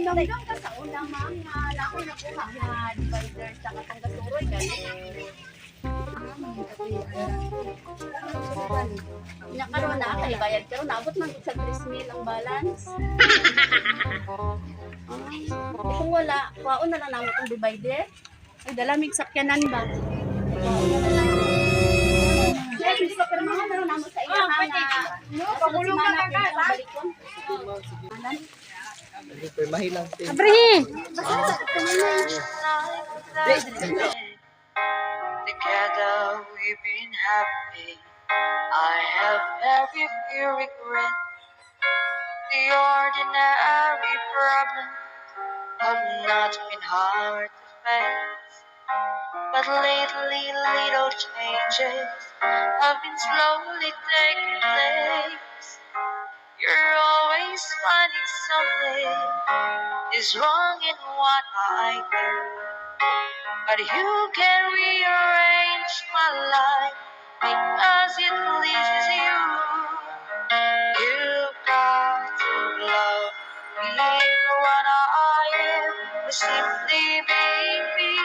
Hinumdum ka sa una, ma'am, nga naa ko'y nakuha nga divider sa katong gasuroy gani. Nya karon naa kay bayad karon, naabot man gud sa 3 mil ang balance. Ah, eh, kung wala, kuhaon na lang namo tong divider. Ay, dalamig sakyanan ba? Kuhaon na lang namo. Sir, hindi pa pirmahan na lang namo sa iya ha nga. Pagulong ka Semana, ka, pwede na balikon. Anan? Pirmahin lang. Abrihin! Together we've been happy. I have very few regrets. The ordinary problems have not been hard to face. But lately, little changes have been slowly taking place. You're always finding something is wrong in what I do. But you can rearrange my life because it pleases you. You've got to love me for what I am, for simply being me.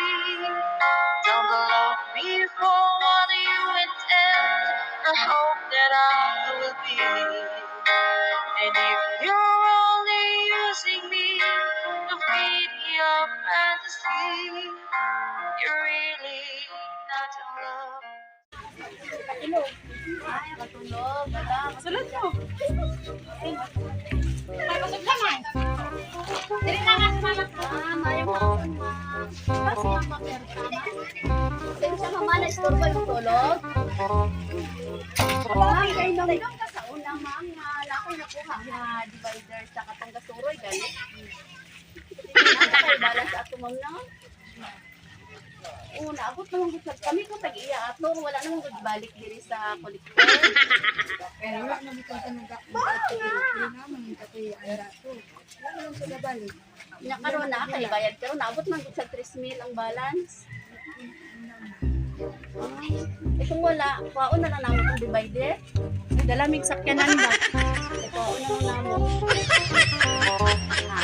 Don't love me for what you intend or hope that I will be. And if you're only using me to feed your fantasy, you're really not in love. Ay, katulog. Wala. Sulod mo. Ay, pasok naman. Dili na nga sumama. Ah, mayong hapon, ma'am. Kasi mama, pero tama. Pasensya, mama, na-istorbo yung tulog. Ma'am, kay hinumdum ka sa una, ma'am, nga naa ko'y nakuha nga divider sa katong gasuroy gani. Naa kay balance ato, ma'am, no? Oo, naabot naman gud kami ko tag-iya ato, wala naman gud balik diri sa kolektor. Wala na ko sa nag naman katoy ang dato. Wala naman sa balik. Nya karon naa kay bayad karon, naabot man gud sa 3 mil ang balance. Ah, eh kung wala, kuhaon na lang namo tong divider. Ay, dalamig sakyanan ba? Eh, kuhaon na lang namo. Ha?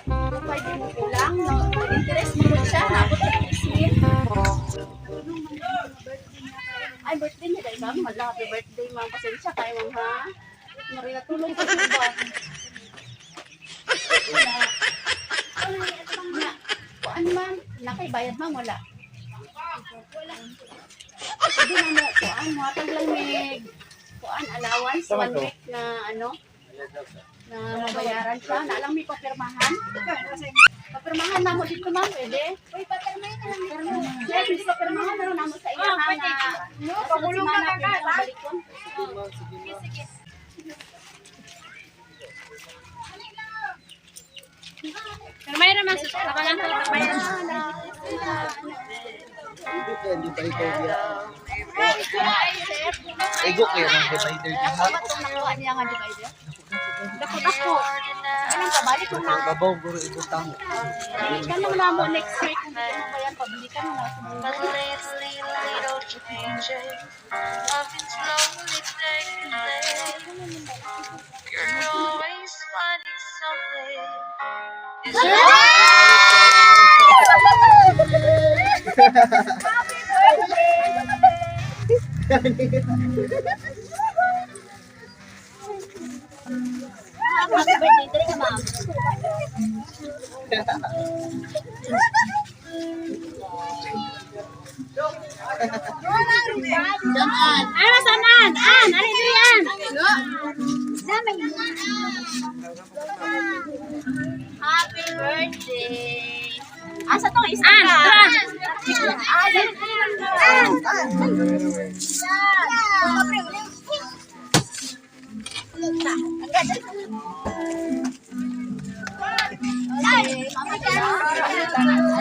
Kung pwede mo kulang, no? Interest mo gud siya, naabot sa 3 mil. Ay, birthday niya dahil, ma'am. Hala, happy birthday, ma'am. Pasensya kayo, ma'am, ha? Marinatulong ko ba? Wala. Na, kuan, ma'am, nakay bayad, ma'am, wala. Wala. Pwede na mo, kuan, muhatag lang may kuan allowance one week na ano na mabayaran siya. Na lang may papirmahan. Papirmahan na mo dito, ma'am, pwede. Uy, papirmahin na lang. Sir, hindi papirmahan na namo sa iya ha nga. No, pagulong ka Semana, ka pwede na ka. balikon. Sige, sige. Pirmahin naman sa kabalang ko, pirmahin. Igo kayo ang divider diha. Ay, sir. Igo kayo ang divider diha. Ako ba itong nakuha niya nga divider? Dako-dako. Anong kabalik ko na? Babaw guro ibutang. Balikan mo na mo next week. Kung hindi mo ba yan, pabalikan mo na. But lately, little changes have been slowly taking place. You're always finding something is wrong. Happy birthday! Happy birthday. Dali ka, ma'am. Ano sanan? An, ano diri an? Happy birthday! Asa tong isa An, ka? an. Ah, dali, dali lang ka. Okay, mama ka. Ano na?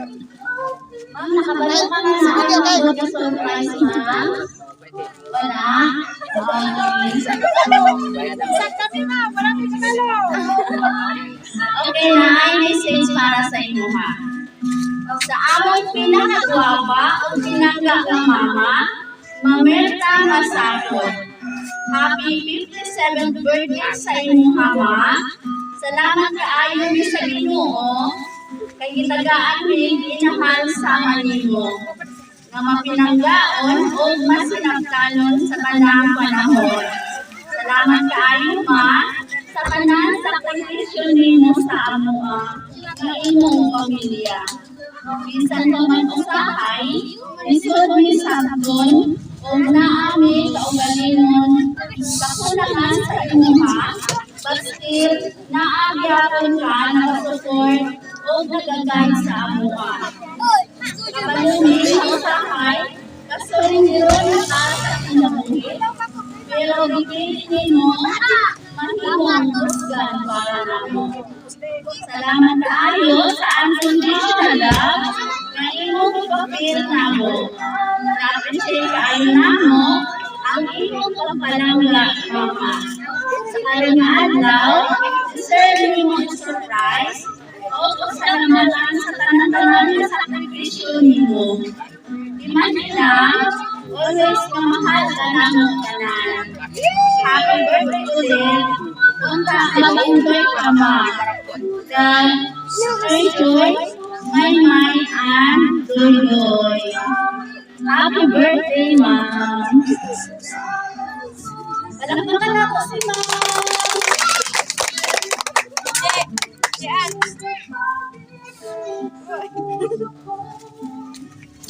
Ma'am, nakabalo ka na sa ano, surprise, ma'am? Wala? Okay. Sa kami, ma'am, marami panalo. Okay, na message para sa inyo. imuha. Sa among pinakagwapa o pinangga nga mama, Mamerta Masakod. Happy 57th birthday sa imuha, ma. Salamat kaayo mi sa Ginoo kay gitagaan mi inahan sama nimo nga mapinanggaon o masinabtanon sa tanang panahon. Salamat kaayo, ma, sa tanan sakripisyo nimo sa amoa nga imong pamilya. Bisan pa man usahay, lisod mi sabton ug naa mi kaugalingon kakulangan sa imuha, but still naa gyapon ka nagasupport ug nagaguide sa amoa. Kabalo mi nga usahay, kasurindiro na ka sa kinabuhi, pero gipili nimo mahimong husgan para namo. Salamat kaayo sa unconditional love nga imong gipapil namo. Na-appreciate kaayo namo ang imong pagpalangga, Mama. Sa karon nga adlaw, deserve nimo ang surprise o pasalamatan sa tanan-tanan nga sakripisyo nimo. Imagine lang, always nga mahal ka namo tanan. Happy birthday ulit. Unta mag-enjoy ka, ma. God, Joy Joy, May May, and Doy Doy. Happy birthday, Ma'am. Palakpakan nako si Ma'am.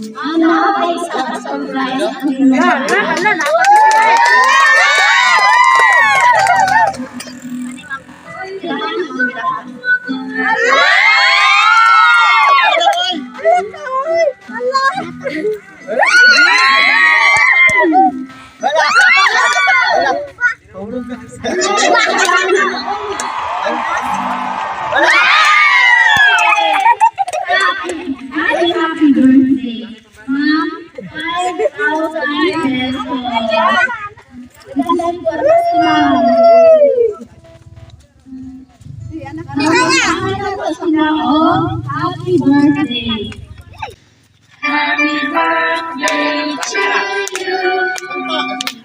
Ang nakapay sa surprise ang inyong. Kailangan ng mga. Wala! Wala! Wala! Wala! Happy, happy birthday, Ma'am. 5,000 pesos. Nagdaan ko si Ma'am. Happy birthday. Happy birthday to you.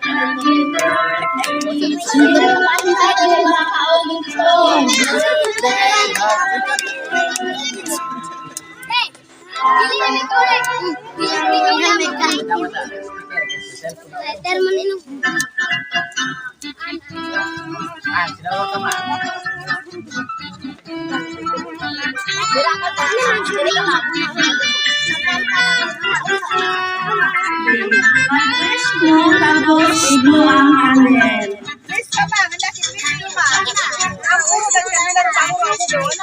Happy birthday to you. Ah, sinawag ka, ma. Mag-wish mo, tapos i-blow ang candle. Please ka ba? Ang laki, please ka ba? Ang puro ka kanila ro ako ako doon.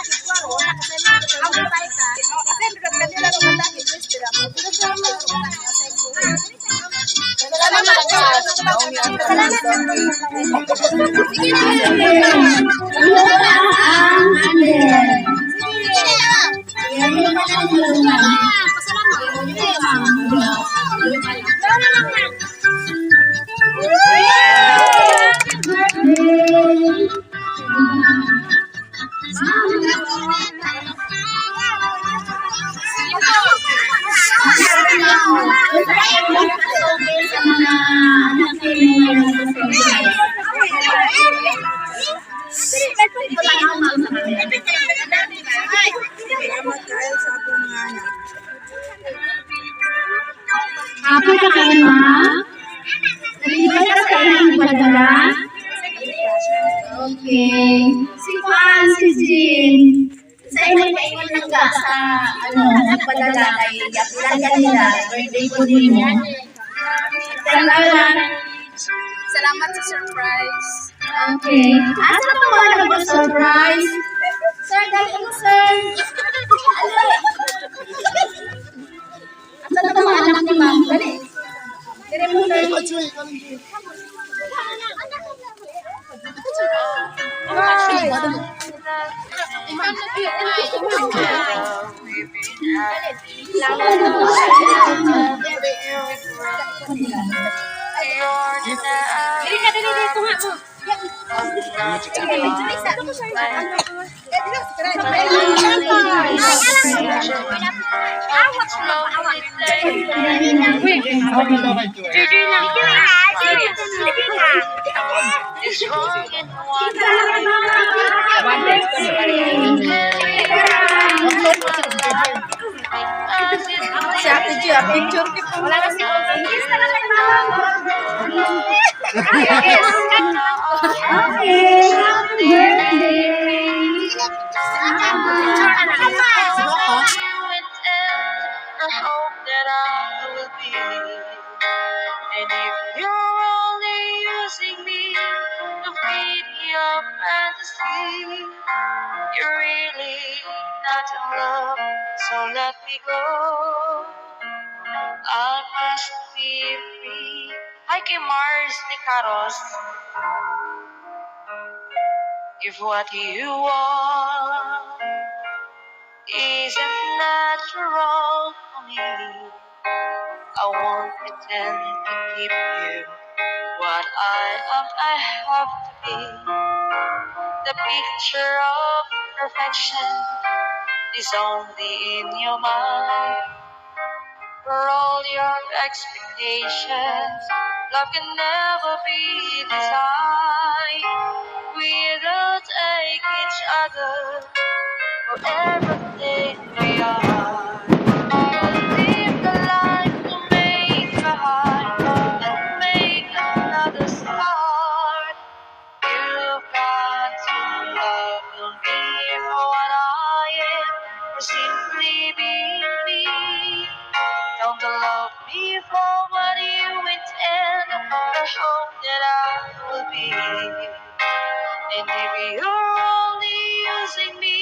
Ang patay ka. Kasi kanila ro ang laki, please ka ba? Salamat. Blow ang candle. Yan yung mga. Happy birthday! Sa mga anak ninyo ngayong December. Salamat kayo sa akong mga anak. Happy ka kayo, ma? Nalipay ka sa inyong padala? Okay. Si Juan, si Jean. Sa inyo paingon lang ka sa ano, nagpadala kay Yapilan kanila. Birthday ko din mo. Salamat. Salamat sa surprise. Okay. Asa pa mga nag-surprise? Sir, dali mo, sir. Asa na mga anak ni ma'am? Dali. Dali mo, sir. Dili na, dili, dili. Tunga mo. I'm not lonely day is wrong in what I as it Si Ate Gia, picture ko. Wala na si Kiss na lang kay mama. You intend or hope that I will be. And if you're only using me to feed your fantasy, you're really not in love, so let me go. I must be free. Hi kay Mars ni Caros. If what you want isn't natural for me, I won't pretend to keep you what I am. I have to be. The picture of perfection is only in your mind. For all your expectations, love can never be designed. We don't take each other for everything we are. Live the life to make a heart and make another start. You've got to love me for what I am, or simply be me. Don't love me for what you intend, or hope that I will be. And if you're only using me